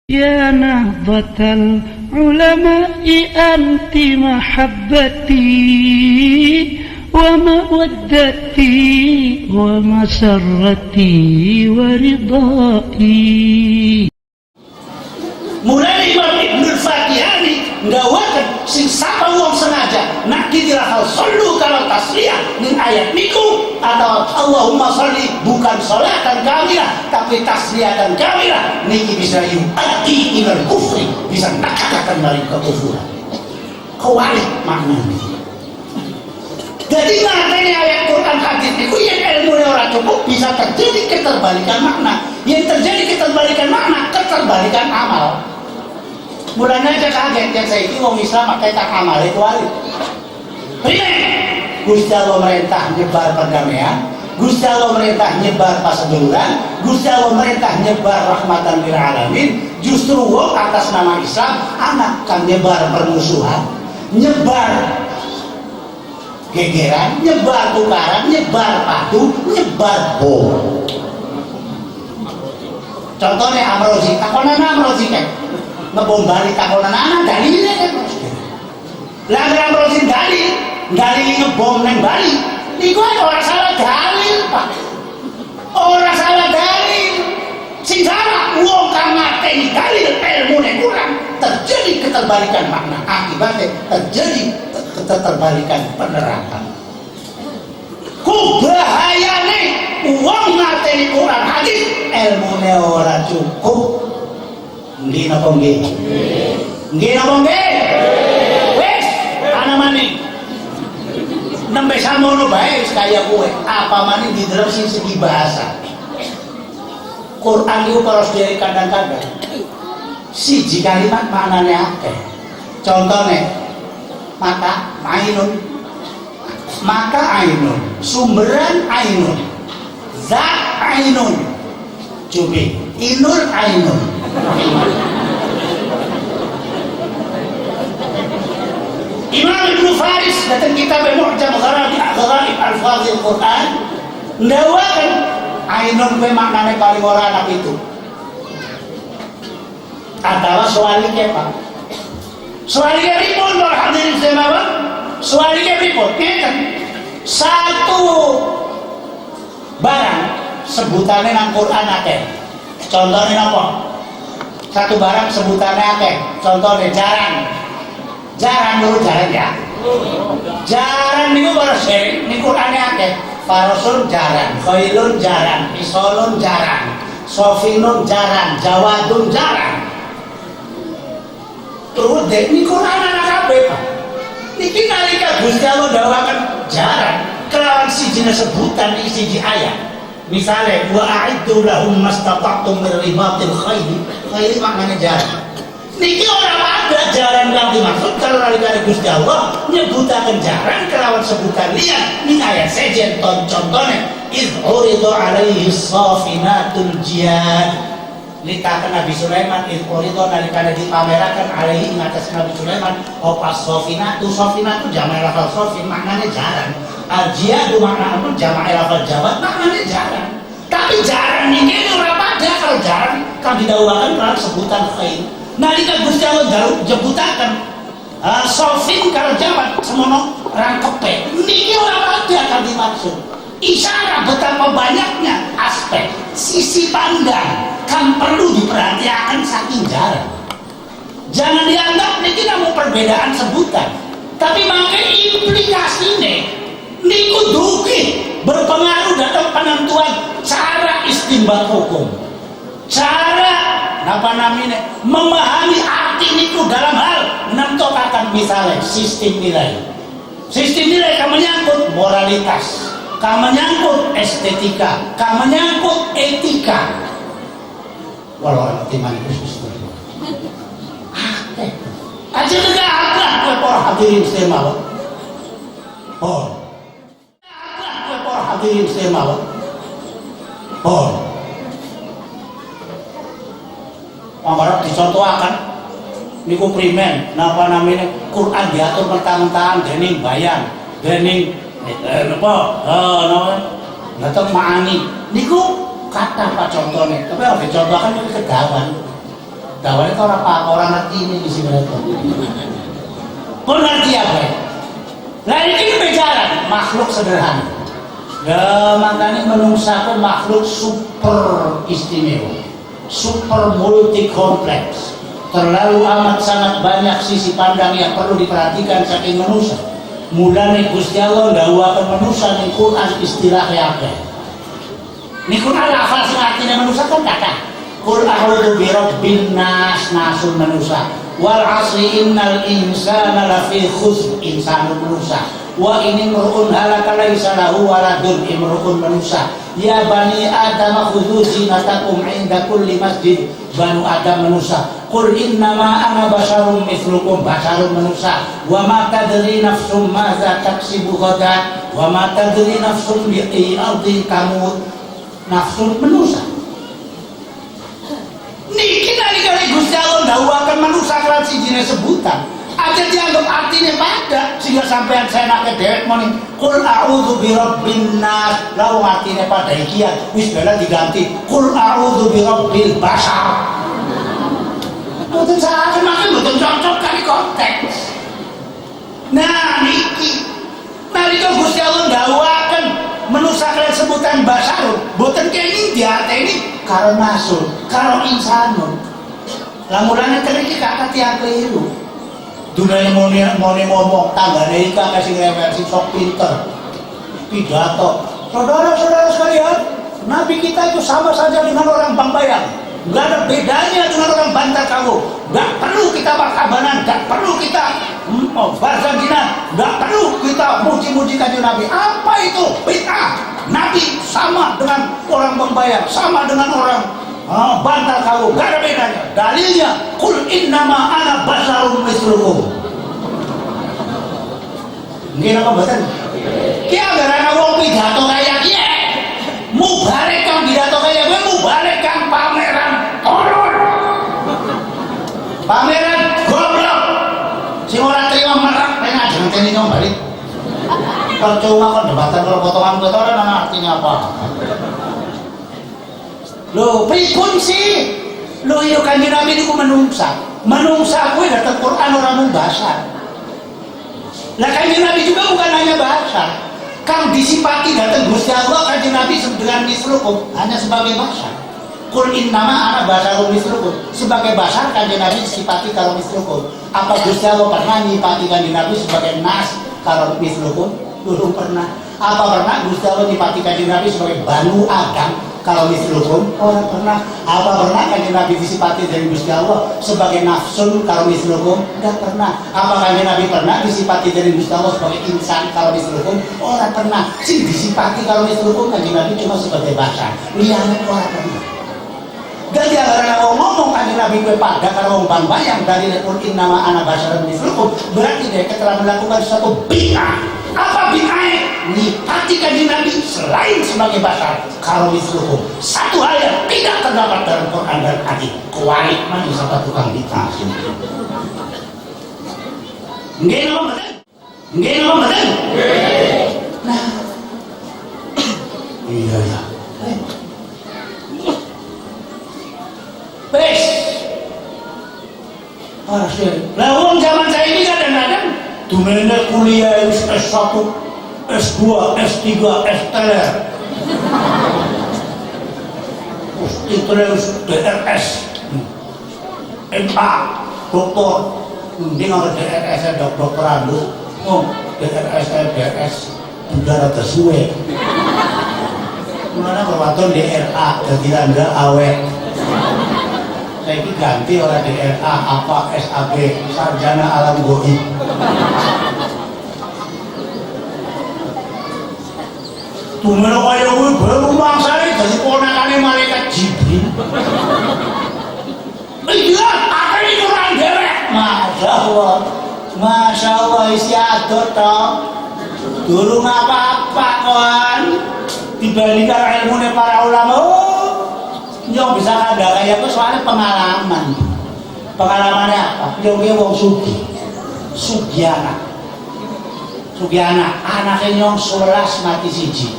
يا نهضة العلماء أنت محبتي ومودتي ومسرتي ورضائي. Mulai Imam Ibnul Fakihani ndawaken sing sapa wong sengaja nak ditirahal sallu kalau tasliyah ning ayat niku atau Allahumma sholli bukan sholatan kamilah tapi tasliyatan kamilah niki bisa yuaddi ilal kufri, bisa nakatakan maring kekufuran. Kewalik maknanya. Jadi materi ayat Quran hadis itu yang ilmu ora cukup bisa terjadi keterbalikan makna. Yang terjadi keterbalikan makna, keterbalikan amal. Mulanya aja kaget yang saya itu wong Islam pakai tak amal itu wali. Primen? Gusti Allah merintah nyebar perdamaian, Gusti Allah merintah nyebar paseduluran, Gusti Allah merintah nyebar rahmatan lil alamin. Justru wong atas nama Islam anak kan nyebar permusuhan, nyebar gegeran, nyebar tukaran, nyebar padu, nyebar bom. Contohnya Amrozi, takonan Amrozi kan ngebom Bali, takonan anak dalilnya kan. Lah Amrozi dalil, dalil ngebom neng Bali, niku ora salah dalil, Pak. Ora salah dalil. Sing salah wong kang mateni dalil ilmune kurang, terjadi keterbalikan makna, akibatnya terjadi keterbalikan penerapan. Ku bahayane wong mateni Quran hadis ilmune ora cukup. Nggih napa nggih? Nggih napa nggih? Wis, ana maning. Nembe samono bae wis kaya kowe. Apa maning di dalam segi bahasa. Quran itu para sedherek kadang-kadang siji kalimat maknane akeh. Contone mata ainun, maka ainun, sumberan ainun, zat ainun, cubi inur ainun. Imam Ibnu Faris datang kitab Mu'jam Gharaib Alfazil Quran ndawaken ainun kuwi maknane paling ora anak itu. Atawa suwalike, Pak. Suwalike pripun para hadirin sedaya? Suwalike pripun? Ngeten. Satu barang sebutane nang Quran akeh. Contone napa? Satu barang sebutane akeh. Contone jaran. Jaran dulu jaran ya. Jaran niku para sing ning Qurane akeh. Farasun jaran, khailun jaran, isolun jaran, sofinun jaran, jawadun jaran. Terus dek niku Quran ana kabeh, Pak. Niki nalika Gusti Allah dawuhaken jaran kelawan siji sebutan iki siji ayat. Misale wa a'iddu lahum mastata'tum min ribatil khaili. Khaili maknane jaran. Niki ora ada jaran kang dimaksud kalau nalikane Gusti Allah nyebutaken jaran kelawan sebutan liyan ning ayat sejen contone iz uridu alaihi safinatul jiyad. Nitakan Nabi Sulaiman iz uridu nalikane dipameraken alaihi ing atas Nabi Sulaiman apa safinatu, safinatu jama' lafal safin maknane jaran, al jiyadu maknane jama' lafal jawad maknane jaran. Tapi jaran niki ora pada kalau jaran kang didhawuhaken kelawan sebutan khair. Nalika Gusti Allah jebutaken sofin karo jawad semono rangkepe niki ora ada kang dimaksud. Isyarat betapa banyaknya aspek sisi pandang kang perlu diperhatikan saking jaran. Jangan dianggap niki namung perbedaan sebutan, tapi mangke implikasine niku dugi berpengaruh dalam penentuan cara istinbat hukum, cara apa namanya memahami arti niku dalam hal menentukan misalnya sistem nilai. Sistem nilai kan menyangkut moralitas, kan menyangkut estetika, kan menyangkut etika. Walau orang timang itu sistem akeh aja gegabah kowe para hadirin sedaya mawon. Oh, kowe para hadirin sedaya mawon. Oh, anggarap dicontohaken niku primen napa namanya Quran diatur mentang-mentahan dening bayang dening napa napa dateng maani niku kata Pak contone tapi ora dicontohaken niku kedawan. Dawane to ora paham, ora ngerti ini di sini mereka. Pun ngerti apa? Lah iki bicara makhluk sederhana. Lah makanya menungsa ku makhluk super istimewa, super multi kompleks. Terlalu amat sangat banyak sisi pandang yang perlu diperhatikan saking manusia. Mulane Gusti Allah ndawuhaken manusa ning Quran istilahnya akeh. Ning Quran lafal sing artine manusa kan kathah. Qul a'udzu birabbin nas, nasun manusa. Wal 'asri innal insana lafi khusr, insanun manusa. Wa in imru'un halaka laisa lahu waladun, imru'un manusa. Ya bani Adam khudhu zinatakum 'inda kulli masjid, banu Adam manusa. Qul innama ana basyarum mithlukum, basyarum manusa. Wa ma tadri nafsum madza taksibu ghadan wa ma tadri nafsum bi ayyi ardin tamut, nafsun manusa. Niki nalikane Gusti Allah ndawuhaken manusa kelan sijine sebutan aja dianggap artinya pada sehingga sampean senake dewek muni qul a'udzu birabbin nas, lah wong artine pada iki ya wis bela diganti qul a'udzu birabbil bashar. Mboten salah, mboten cocok kali konteks. Nah niki nalika Gusti Allah ndawuhaken manusa kalian sebutan basarun, mboten kenging diarteni karo nasun, karo insanun. Lah mulane teng iki kathah tiyang keliru. Dunane muni ngomong tanggane iki akeh sing rewel sing sok pinter. Pidato. Saudara-saudara sekalian, Nabi kita itu sama saja dengan orang Bangbayang. Nggak ada bedanya dengan orang Bantar Kawu. Nggak perlu kita marhabanan, nggak perlu kita barzanjinan, nggak perlu kita muji-muji kanjeng Nabi. Apa itu? Bid'ah. Nabi sama dengan orang Bangbayang, sama dengan orang Bantar Kawu, nggak ada bedanya. Dalilnya, qul innama ana basyarum mislukum. Nggih napa mboten? Ki anggere ana wong pidato kaya kiye, mubarek kang pidato kaya kuwe, mubarek kang pameran tolol. Pameran goblok. Sing ora terima merak pengen aja ngenteni nyong balik. Percuma kon debatan kalau potongan kowe ora ana artinya apa. Lho, pripun sih? Lho iya Kanjeng Nabi niku menungsa. Menungsa kuwi dateng Quran ora mung basar. Lah Kanjeng Nabi juga bukan hanya basar. Kang disipati dateng Gusti Allah Kanjeng Nabi dengan mislukum hanya sebagai basar. Qul innama ana basyarum mislukum. Sebagai basar Kanjeng Nabi disipati karo mislukum. Apa Gusti Allah pernah nyipati Kanjeng Nabi sebagai nas karo mislukum? Belum pernah. Apa pernah Gusti Allah nyipati Kanjeng Nabi sebagai Banu Adam kalau mislukum? Ora pernah. Apa pernah Kanjeng Nabi disipati dari Gusti Allah sebagai nafsun kalau mislukum? Enggak pernah. Apa Kanjeng Nabi pernah disipati dari Gusti Allah sebagai insan kalau mislukum? Ora pernah. Sing disipati kalau mislukum Kanjeng Nabi cuma sebagai basar. Liyane ora pernah. Dan dia karena wong ngomong Kanjeng Nabi kuwe pada karo wong Bangbayang dari qul innama ana basyarun mislukum, berarti dia telah melakukan suatu bid'ah. Apa bid'ah? Nyipati Kanjeng Nabi selain sebagai basar kalau mislukum. Satu hal yang tidak terdapat dalam Quran dan hadis. Kualik mana siapa tukang bid'ah. Nggih napa mboten? Nggih napa mboten? Nah. Iya ya. Wes. Ora sih. Lah wong zaman saiki kadang-kadang dumene kuliah wis S1, S2, S3, S teler. Wis terus DRS. MA, doktor. Mending ora DRS doktorandu. Oh, DRS DRS udah rada suwe. Mulane perwaton DRA dadi randa awet. Saiki ganti ora DRA apa SAB sarjana alam goib. Tumeno kaya kuwi baru mangsane dadi ponakane malaikat Jibril. Iya, aku iki kurang dewek. Masya Allah. Masya Allah isi adot toh. Durung apa-apa kawan. Dibandingkan ilmune para ulama, oh, yang bisa kandha kaya aku soalnya pengalaman. Pengalamannya apa? Yang ki wong sugih. Sugiana. Sugiana, anake nyong 11 mati siji.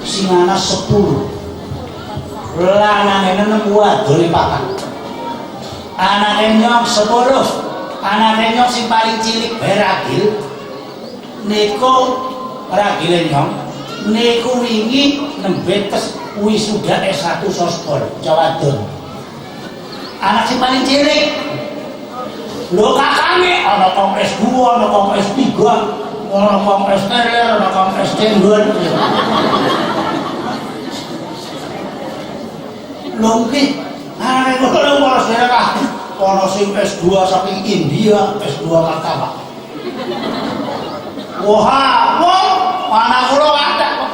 Sing ana 10. Lanange 6 wadone 4. Anake nyong 10. Anake nyong sing paling cilik bae ragil. Niku ragile nyong niku wingi nembe tes wisuda S1 Sospol Jawadon. Anak sing paling cilik. Lho kakange ana kong S2, ana kong S3, ana kong S teler, ana kong S cendol. Lho iki anake kula ora sedherek. Ana sing S2 saking India, S2 martabak. Wah, wong anak kula kathah kok.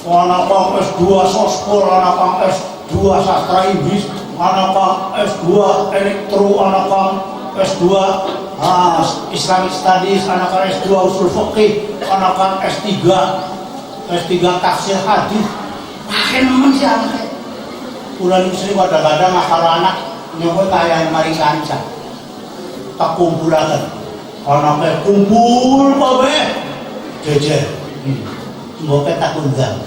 Ana kong S2 Sospol, ana kong S2 Sastra Inggris, ana kong S2 Elektro, ana kong S2 Islamic Studies, ana kong S2 Usul Fiqh, ana kong S3 Tafsir Hadis. Akeh nemen sih anake. Kula niku sering kadang-kadang karo anak nyoba kaya maring kanca. Tak kumpulaken. Anake kumpul kowe. Jejer. Mboke tak undang.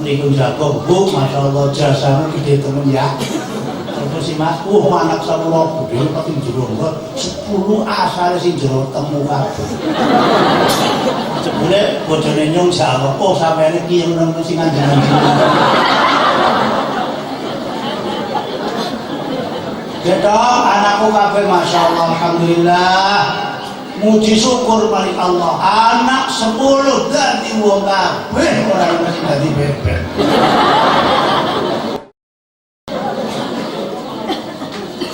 Niku jago, Bu, masyaallah jasamu gede temen ya. Terus si Mas, anak samulo budhe pati jero 10 asale sing jero temu kabeh. Jebule bojone nyong jawab, "Oh, sampeyan iki yang nemu sing anjen-anjen." Gedong anakku kabeh masyaallah alhamdulillah. Muji syukur paling Allah. Anak 10 dadi wong kabeh ora mesti dadi bebek.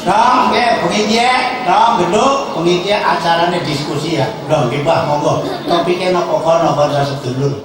Dong, nggih, bengi iki, dong genduk, bengi iki acarane diskusi ya. Dong, nggih Mbah, monggo. Topike napa kono kanca sedulur.